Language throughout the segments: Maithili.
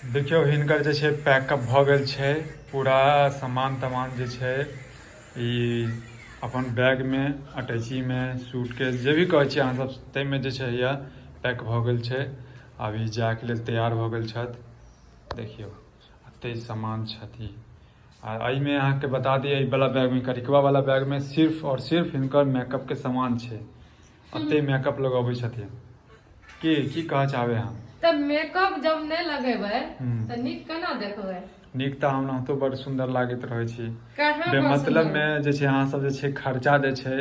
देखियौ हिनकर जे छै पैकअप भऽ गेल छै पूरा सामान तमान जे छै ई अपन बैगमे अटैचीमे सूटकेस जे भी कहै छियै अहाँसभ ताहिमे जे छै हैया पैक भऽ गेल छै। आब ई जायके लेल तैयार भऽ गेल छथि। देखियौ एते सामान छथि। आ एहिमे अहाँके बता दी, एहि वला बैगमे, करिकवा वाला बैगमे सिर्फ और सिर्फ हिनकर मेकअपके सामान छै। एते मेकअप लगबै छथिन। की की कहऽ चाहबै अहाँ? तऽ मेकअप जब नहि लगेबै तऽ नीक केना देखबै? नीक तऽ हम ओनाहितो बड़ सुन्दर लागैत रहै छी। बेमतलब मे जे छै अहाँ सब जे छै खर्चा जे छै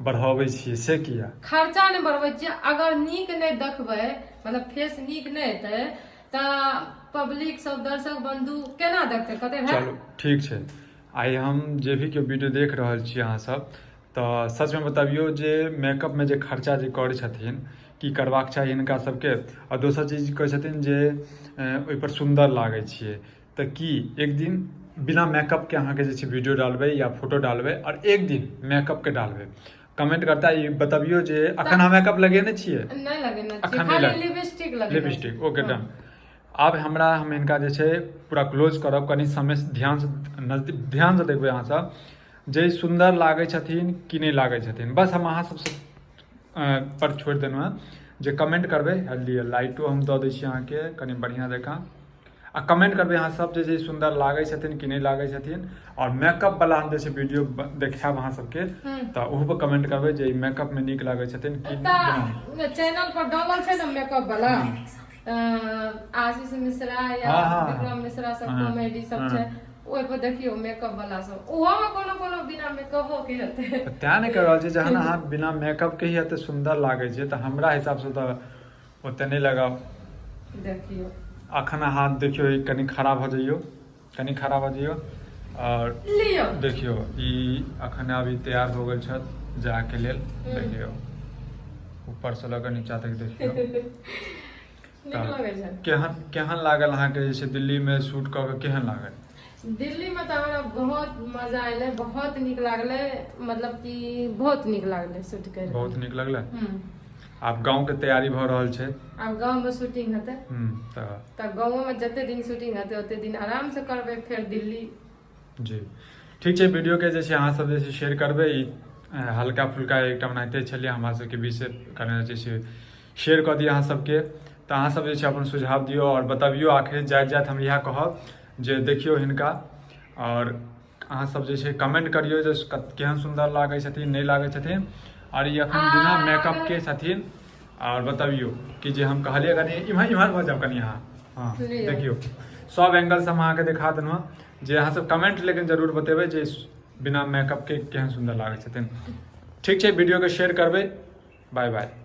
बढ़ाबै छियै, से किया? खर्चा नहि बढ़बै छियै। अगर नीक नहि देखबै, मतलब फेस नीक नहि हेतै तऽ पब्लिक सब, दर्शक बंधु केना देखतै? कहतै भाय। चलू ठीक छै। आइ हम जे भी केओ वीडियो देख रहल छी अहाँ सब, तऽ सचमे बतबियौ जे मेकअपमे जे खर्चा जे करै छथिन, की करबाक चाही हिनका सबके? आ दोसर चीज कहै छथिन जे ओहिपर सुन्दर लागै छियै, तऽ की एक दिन बिना मेकअपके अहाँके जे छै वीडियो डालबै या फोटो डालबै आओर एक दिन मेकअपके डालबै, कमेंट करता ई बतबियौ जे अखन अहाँ मेकअप लगेने छियै? नहि लगेने छियै, खाली लिपस्टिक लगेने। Lipstick, okay done. आब हमरा हम हिनका जे छै पूरा क्लोज करब, कनि समय ध्यानसँ नजदीक ध्यानसँ देखबै अहाँ सब जे सुन्दर लागै छथिन कि नहि लागै छथिन। बस हम अहाँ सबसँ पर छोड़ि देलहुँ हेँ जे कमेंट करबै। लिअ, लाइटो हम दऽ दै छी अहाँके कनि बढ़िआँ जकाँ। आ कमेंट करबै अहाँ सब जे सुन्दर लागै छथिन कि नहि लागै छथिन। आओर मेकअप वाला हम जे छै वीडियो देखायब अहाँ सबके, तऽ ओहू पर कमेंट करबै जे मेकअप मे नीक लागै छथिन कि। चैनल पर डालल छै ने मेकअप वाला, आशीष मिश्रा या विक्रम मिश्रा सब कॉमेडी सब छै, ओहि पर देखियौ मेकअप वाला सब, ओहो मे कोनो कोनो बिना मेकअपो के हेतै। तें नहि कहि रहल छी, जहन अहाँ बिना मेकअप के ही एते सुन्दर लागै छै तऽ हमरा हिसाब से तऽ ओते नहि लगाउ। देखियौ अखन अहाँ देखियौ, ई कनि खड़ा भऽ जइयौ, कनि खड़ा भऽ जइयौ आओर लियौ। देखियौ ई अखन अभी तैयार हो गेल छथि जायके लेल। देखियौ ऊपर से लऽ कऽ नीचा तक देखियौ। नीक लगै छै। केहन केहन लागल अहाँके जे छै दिल्लीमे शूट कऽ के, केहन लागल? दिल्लीमे तऽ हमरा बहुत मजा एलै, बहुत नीक लागलै, मतलब कि बहुत नीक लागलै शूट करि। बहुत नीक लगलै। आब गाँव के तैयारी भऽ रहल छै। आब गाँवमे शूटिंग हेतै। तऽ गाँवोमे जते दिन शूटिंग हेतै ओते दिन आरामसँ करबै, फेर दिल्ली। जी ठीक छै। वीडियोके जे छै अहाँ सब जे छै शेयर करबै। ई हल्का फुल्का एकटा ओनाहिते छलियै हमरा सबके बीच कने जे छै शेयर कऽ दिअ अहाँ सबके। तऽ अहाँ सब जे छै अपन सुझाव दियौ आओर बतबियौ। आखिर जाइत जाइत हम इएह कहब जे देखियौ हिनका आओर अहाँ सब जे छै कमेंट करियौ जे केहन सुन्दर लागै छथिन, नहि लागै छथिन। आओर ई अखन बिना मेकअप के छथिन। आओर बतबियौ कि जे हम कहलियै, कनि इम्हर इम्हर भऽ जाउ कनि अहाँ। हँ, देखियौ सब एंगल से हम अहाँके देखा देलहुँ जे अहाँ सब कमेंट लेकिन जरूर बतेबै जे बिना मेकअप के केहन सुन्दर लागै छथिन। ठीक छै, वीडियो के शेयर करबै। Bye bye.